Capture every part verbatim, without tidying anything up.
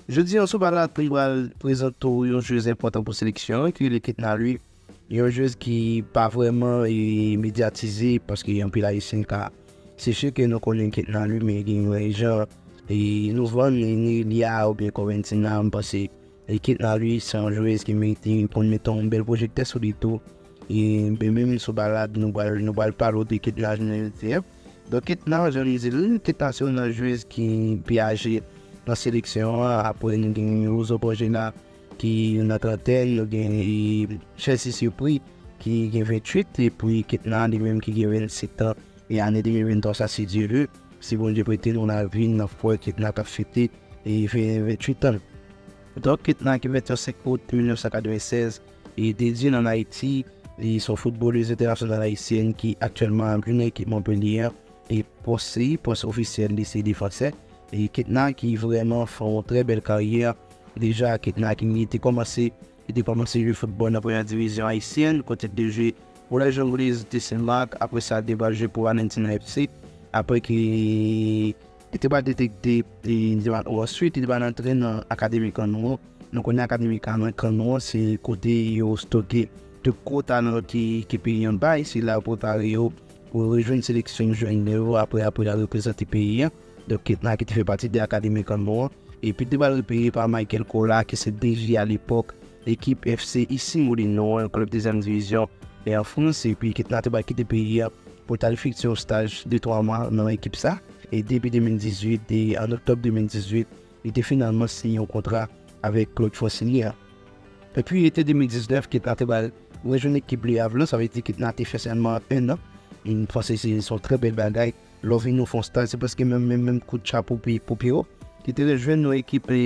Jodi an sou Balad, nou pral prezante w yon jwez enpòtan pou seleksyon an, ki rele Ketna Louis. Yon jwez ki pa vrèman e, medyatize, paske anpil Ayisyen ka seche ke nou konnen Ketna Louis, men gen yon jan e, nou vann e, Nelia oubyen Coventina, m panse e, Ketna Louis se yon jwez ki merite pou n mete yon bèl pwojektè sou li tou. E ben menm sou Balad, nou pral nou pral pale w de Ketna jounen jodi an. Donk Ketna, jan nou di l, Ketna se yon nan jwez ki pi aje nan seleksyon an. Apre nou gen Rozo Borgena ki nan trantèn, nou gen e, Chelsea Surpris ki gen venntuit, epi Ketna li menm ki gen vennsetan. E ane de mil venntwa sa, si Dye vle, si Bondye prete nou lavi, n ap wè Ketna k ap fete e, venntuit an. Donk Ketna ki fèt yon senk out mil nèf san katrevennsèz e, dedye nan Ayiti, li se yon foutbolèz entènasyonal ayisyèn ki aktyèlman ap jwe nan ekip Montpellier an. E pòs li, pòs ofisyèl li se defansè. E Ketna ki vrèman fè yon trè bèl karyè. Deja Ketna ki li te kòmanse li te kòmanse jwe foutbòl nan premyè divizyon ayisyèn, kote l te jwe pou Les Jongleurs de Saint-Marc, apre sa li te pral jwe pou Valentina F C, apre ki li te pral detekte e, li te pral, answit li te pral antre nan Akademi Kannon. Nou konnen Akademi Kannon, Kannon se kote yo stoke tout gwo talan ki, ki peyi an bay, se la yo prepare yo pou rejwenn seleksyon jèn yo apre, apre y al reprezante peyi an. Donk Ketna ki te fè pati de Akademi Kannon an. Epi te pral repeye pa Michael Kola, ki se D J alepòk ekip F C Issy Moulineau, yon klèb dezyèm divizyon e an Frans. Epi Ketna te pral kite peyi a pou l t al efektye yon staj de twa mwa nan ekip sa. E depi de mil dizuit, e an oktòb de mil dizuit, li te finalman siyen yon kontra avèk klèb fransiliyen an. Epi ete de mil diznèf, Ketna te pral rejwenn ekip Le Havre lan, sa vle di Ketna te fè sèlman en an. M panse se se yon trè bèl bagay. Lè w vin nou fè yon staj, se prèske menm, menm, menm kout chapo pou, pou Pierrot, ki te rejwenn yon ekip e,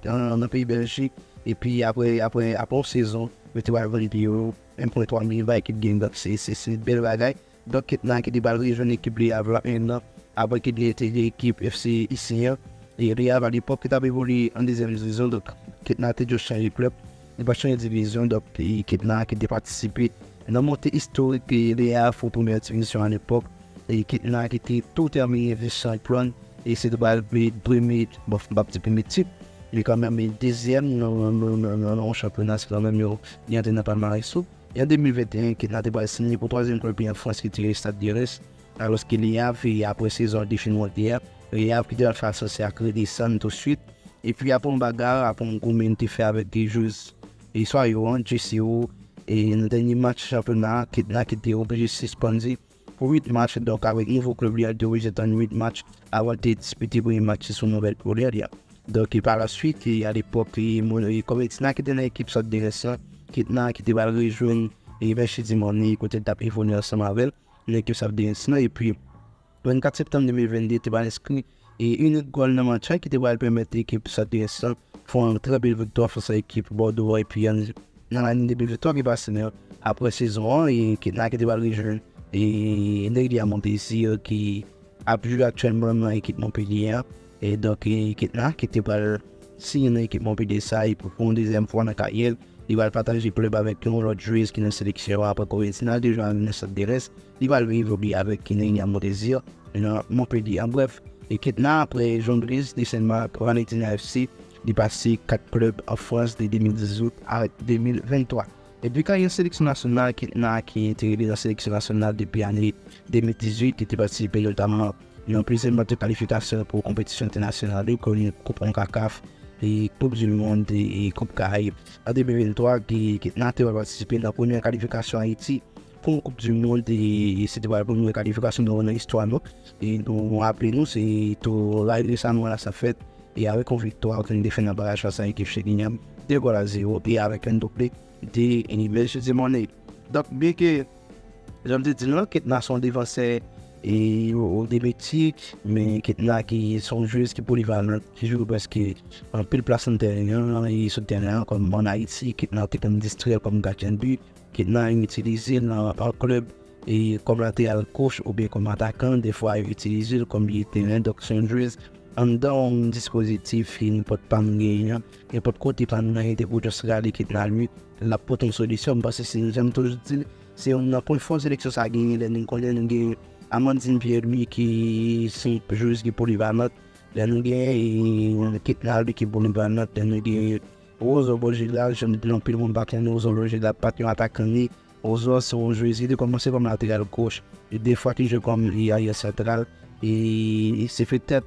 nan, nan peyi Bèljik. Epi apre, apre, apre yon sezon, yo te pral vann Pierrot, en pwen twa milyon bay ekip Guingamp. Se, se, se yon bèl bagay. Donk Ketna ki te pral rejwenn ekip Le Havre lan en an apre ki te entegre ekip F C Issy an. E Le Havre alepòk ki t ap evolye an dezyèm divizyon, donk Ketna te dwe chanje klèb. Li pa t chanje divizyon, donk e Ketna ki te patisipe nan monte istorik e, Le Havre pou premyè divizyon alepòk. E Ketna ki te tou tèmine vis chanpyon. E se te pral premye, bon, m p ap di premye tit, men kanmenm e dezyèm nan, nan, nan, nan, nan yon chanpyona, se kanmenm yo, li antre nan palmarès ou. E an de mil venteyen, Ketna te pral siyen pou twazyèm klèb li an Frans ki te rele Stade de Reims, alòske Le Havre, e apre sezon an te fin wante a, Le Havre ki te pral fè asansè a k redesann tousuit. Epi apre yon baga, apre yon goumen te fè avèk de jwez e swa yo an, J C O, e nan dènye match chanpyona a, Ketna ki te oblije sispann pou uit match, donk avèk nouvo klèb li an, li te oblije tann uit match avan l te dispite premye match li sou nouvèl kolè li a. Donk e pa la swit, e alepòk, e moun, e Coventina ki te nan ekip Stade de Reims lan, Ketna ki te pral rejwenn e Merchy Dumornay, kote l t ap evolye ansanm avè l nan ekip Stade de Reims lan. Epi vennkat septanm de mil vennde, te pral enskri e inik gòl nan match la, ki te pral pèmèt ekip Stade de Reims lan fè yon trè bèl viktwa fas a ekip Bordeaux. Epi an, nan lane de mil venntwa ki pase la, apre sezon an, e Ketna ki te pral rejwenn e Nelia Montaisir ki ap jwe aktyèlman nan ekip Montpellier an. E donk e Ketna ki te pral siyen nan ekip Montpellier sa, e pou, pou yon dezyèm fwa nan karyè l, li pral pataje klèb avèk yon lòt jwez ki nan seleksyon an apre Coventina, deja nan Stade de Reims. Li pral evolye avèk Nelia Montaisir nan Montpellier. An brèf, e Ketna, apre Jongleurs de Saint-Marc, Valentina F C, li pase kat klèb an Frans de de mil dizuit a de mil venntwa. Epi karyè seleksyon nasyonal, Ketna ki te rele nan seleksyon nasyonal depi ane de mil dizuit, li te patisipe notaman nan plizyè match de kalifikasyon pou konpetisyon entènasyonal yo, konnen Koup konkakaf e Koup di Mond e, e Koup Karayib. An de mil venntwa, Ke-, Ketna te pral patisipe nan premyè kalifikasyon Ayiti pou yon Koup di Mond, e se te pral premye kalifikasyon nou wè nan istwa nou. E nou raple nou, se tou la, sa nou wè la sa fèt, e avèk yon viktwa ke nou te fè nan baraj fas a ekip Sheringham, de gòl a zewo, e avèk yon double de Merchy Dumornay. Donk, byenke, jan m te di nou, Ketna se yon defansè e, o, de metye, men Ketna ki se yon jwez ki polivalan, ki jwe prèske anpil plas nan tèren an, e sou tèren an, kòm ann Ayiti, Ketna te konn distrè l kòm gadyen de bi, Ketna yo itilize l nan, an klèb, e kòm lateral goch oubyen kòm atakan, defwa yo itilize l kòm milye teren, donk se yon jwez anndan yon dispozitif, e nenpòt pa nou genyen an, nenpòt kote pa nou nan, e depi w just rale Ketna li, l ap pote yon solisyon. M panse se, jan m toujou di l, se youn nan pwen fò seleksyon sa genyen, lè nou konnen nou gen Amandine Pierre-Louis ki se yon jwez ki polivalan, Lè nou gen Ketna Lucky Bolivar Nant, lè nou gen Rozo Borgella, jan m di anpil moun pa konnen Rozo Borgella pa t yon atakan li. Rozo se yon jwè, li te kòmanse kòm lateral goch, e de fwa ki jwe kòm aryè santral, e se petèt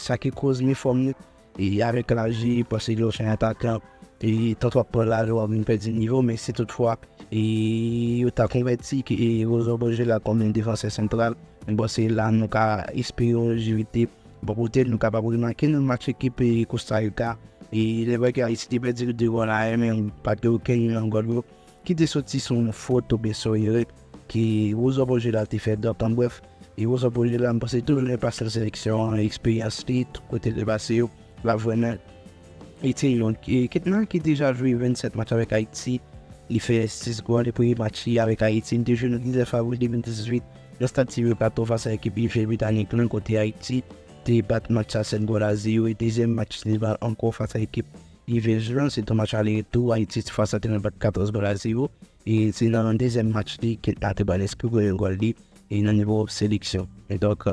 sa ki koz mifòm li. E avèk laj li, paske li se yon atakan, e tan twòp pran laj, w ap vin pèdi nivo, men si toutfwa e yo ta konvèti Rozo Borgella kòm yon defansè santral, m panse la nou ka espere yon lejivite bò kote l. Nou kapab remake nan match ekip Costa Rica, e lè vre ke Ayiti te pèdi de gòl a en, men pa gen okenn nan gòl yo ki te soti sou yon fot oubyen sou erè ke Rozo Borgella te fè. Donk, an brèf, e Rozo Borgella, m panse toujou gen pas nan seleksyon an, eksperyans li, tout kote l te pase yo, l ap vrèman itil nou. E Ketna ki deja jwe vennsèt match avèk Ayiti, li fè sis gòl. E premye match li avèk Ayiti, li te jwe nan diznèf avril de mil dizuit nan stad Silvio Plato fas a ekip Ife Britanik lan, kote Ayiti te bat match sa sèt gòl a zewo. E dezyèm match li ba ankò fas a ekip Ife Juan, se te match ale retou, Ayiti fas a te nan bat katòz gòl a zewo. E se nan dezyèm match li Ketna te ba l enskri premye gòl li, e nan nivo seleksyon. E donk,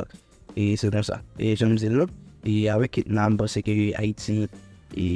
e se konsa. E jan m di l, e avèk Ketna, m panse ke Ayiti, e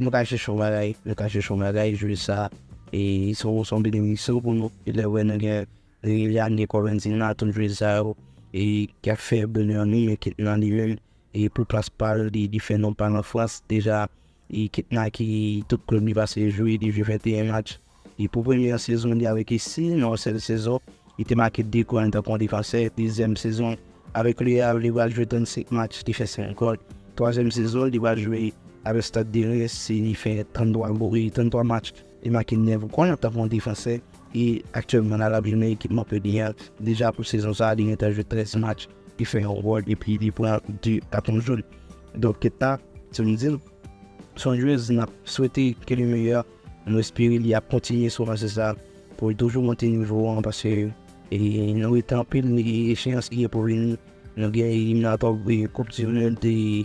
nou ka chèche yon bagay, nou ka chèche yon bagay, jwe sa, e se yon, se yon benemisyon pou nou. E lè w wè nou gen Lilian, gen Corenzina, tout jwè sa yo, e ki ap fè bonè nou, men Ketna li menm, e pou plas pa l, li, li fè non pa l an Frans, deja, e Ketna ki tout klèb li pase jwe, li jwe venteyen match. E pou premyè sezon li avèk Esi, nan yon sèl sezon, li te make de gòl antanke yon defansè. Dezyèm sezon, avèk Le Havre, li pral jwe trannsenk match, li fè senk gòl. Twazyèm sezon, li pral jwe avèk Stade de Reims, li fè tranntwa gòl, e tranntwa match, li make nèf gòl antanke yon defansè. E aktyèlman la, l ap jwe nan ekip Montpellier an. Deja pou sezon sa a, li gentan jwe trèz match, li fè yon gòl, epi li pran de katon jòn. Donk, Ketna, se m di l, se yon jwèz n ap swete ke le meyè. Nou espere li ap kontinye sou lansè sa pou l toujou monte nivo an, paske, e, nou rete anpil echeyans ki gen pou vini. Nou gen eliminatwa, e, Koup di Mond, e,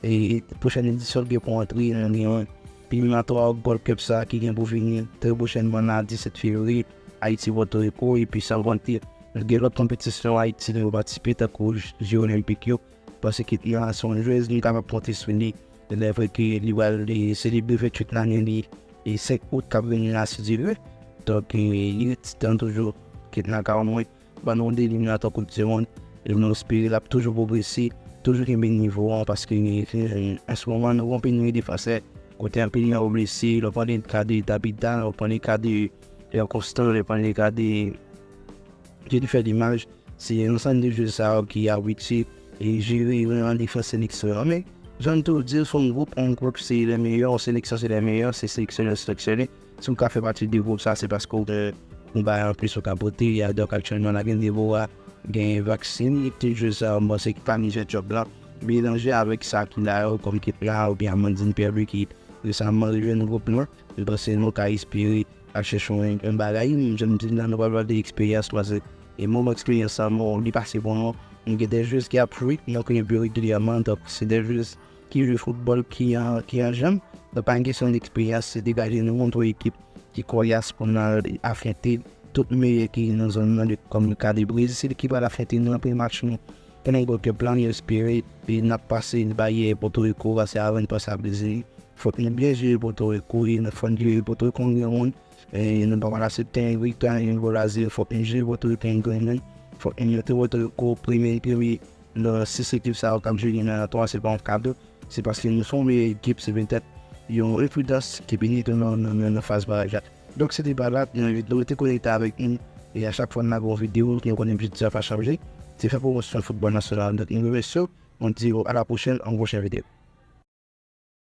e, pwochèn edisyon ki gen pou antre, nou gen eliminatwa Gold Cup sa ki gen pou vini trè pwochènman la, disèt fevriye, Ayiti, Pòtoriko, epi san konte nou gen lòt konpetisyon Ayiti nou patisipe, tankou Je Olenpik yo. Paske Ketna se yon jwèz, nou kapab konte sou li. Lè vre ke li pral, e, selebre venntuit lane li, e senk out k ap vini la, si Dye vle. Donk, e, li ret ti tan toujou, Ketna ka wè mwen, ban nou de eliminatwa Koup di Mond. E nou espere l ap toujou pwogrese, toujou kenbe nivo an, paske, e, an se moman, nou gen yon peniri defansè, kote anpil nan yo blese, lè w pran le ka de Tabita, lè w pran le ka de Constant, lè w pran le ka de Jennifer Limage, se yon ansanm de jwèz sa yo ki abitye e jere vrèman defans seleksyon an. Men, jan m toujou di l, se yon gwoup, yon gwoup se le meyè, yon seleksyon se le meyè, se seleksyone, seleksyone. Si w ka fè pati de gwoup sa, se paske w gen yon bagay anplis ou ka pote. E donk, aktyèlman, la gen Deborah, gen Vaccine, e tout jwèz sa yo, m panse ki pa mizè djòb la, melanje avèk sa ki la yo, kòm Ketna oubyen Amandine Pierre-Louis ki resaman rejwenn gwoup nou. M panse nou ka espere ap chèche yon, yon bagay, jan m di la, nou pral pale de eksperyans, paske e moman eksperyans sa, bon, li pase pou nou. Nou gen de jwèz ki ap jwe nan klèb yo regilyèman, donk se de jwèz ki jwe foutbòl ki an, ki an janm. Donk, pa gen kesyon de eksperyans, se degaje nou, montre yon ekip ki kòyas pou n al afwonte tout meyè ki nan zòn nan, kòm le ka de Brezil ki pral afwonte nou nan premye match nou. Pandan Gold Cup la, nou espere, e n ap pase baryè Pòtoriko, paske avan n pase a Brezil, fòk nou byen jere Pòtoriko, e fòk nou jere Pòtoriko yon grenn moun. E nou pa pral aksepte yon viktwa, yon gòl a zewo, fòk nou jere Pòtoriko yon grenn moun. Fòk nou montre Pòtoriko premye, premye nan sis ekip sa yo k ap jwe nan twa, se pa yon kado. Se paske nou se yon meyè ekip, se petèt yon enpridans ki vini tou nan, nan, nan, nan faz baraj la. Donk, se te Balat, nou envite nou rete konekte avèk nou. E a chak fwa n lage yon videyo, nou konnen objektif la pa chanje, se fè pwomosyon foutbòl nasyonal. Donk, nou remèsye w, nou di w a la pwochèn, yon pwochen videyo.